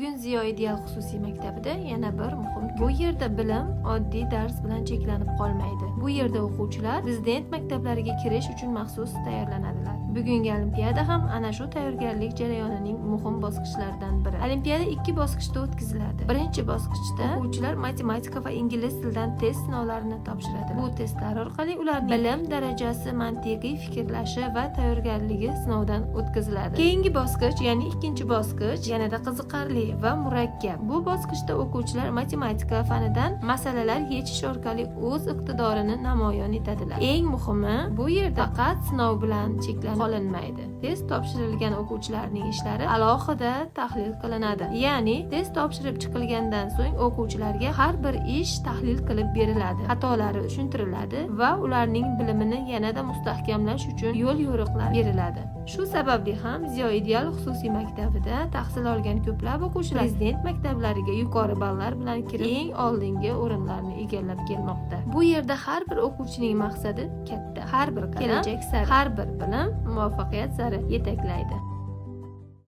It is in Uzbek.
Bugun Ziyo Ideal xususiy maktabida yana bir muhim. Bu yerda bilim oddiy dars bilan cheklanib qolmaydi. Bu yerda o'quvchilar prezident maktablariga kirish uchun maxsus tayyorlanadilar. Bugungi olimpiada ham ana shu tayyorgarlik jarayonining muhim bosqichlaridan biri. Olimpiada ikki bosqichda o'tkaziladi. Birinchi bosqichda o'quvchilar matematika va ingliz tilidan test sinovlarini topshiradi. Bu testlar orqali ularning bilim darajasi, mantiqiy fikrlashi va tayyorgarligi sinovdan o'tkaziladi. Keyingi bosqich, ya'ni ikkinchi bosqich, yanada qiziqarli va murakkab. Bu bosqichda o'quvchilar matematika fanidan masalalar yechish orqali o'z iqtidorini namoyon etadilar. Eng muhimi, bu yerda faqat sinov bilan cheklanib qolinmaydi. Test topshirilgan o'quvchilarning ishlari alohida tahlil qilinadi, ya'ni test topshirib chiqilgandan so'ng o'quvchilarga har bir ish tahlil qilib beriladi, xatolari tushuntiriladi va ularning bilimini yanada mustahkamlash uchun yo'l yo'riqlar beriladi. Shu sababli ham Ziyo Ideal xususiy maktabida tahsil olgan ko'plab o'quvchilar prezident maktablariga yuqori ballar bilan kirib, eng oldingi o'rinlarni egallab kelmoqda. Bu yerda har bir o'quvchining maqsadi katta, har bir qadam kelajak sari, har bir bilim muvaffaqiyat sari yetaklaydi.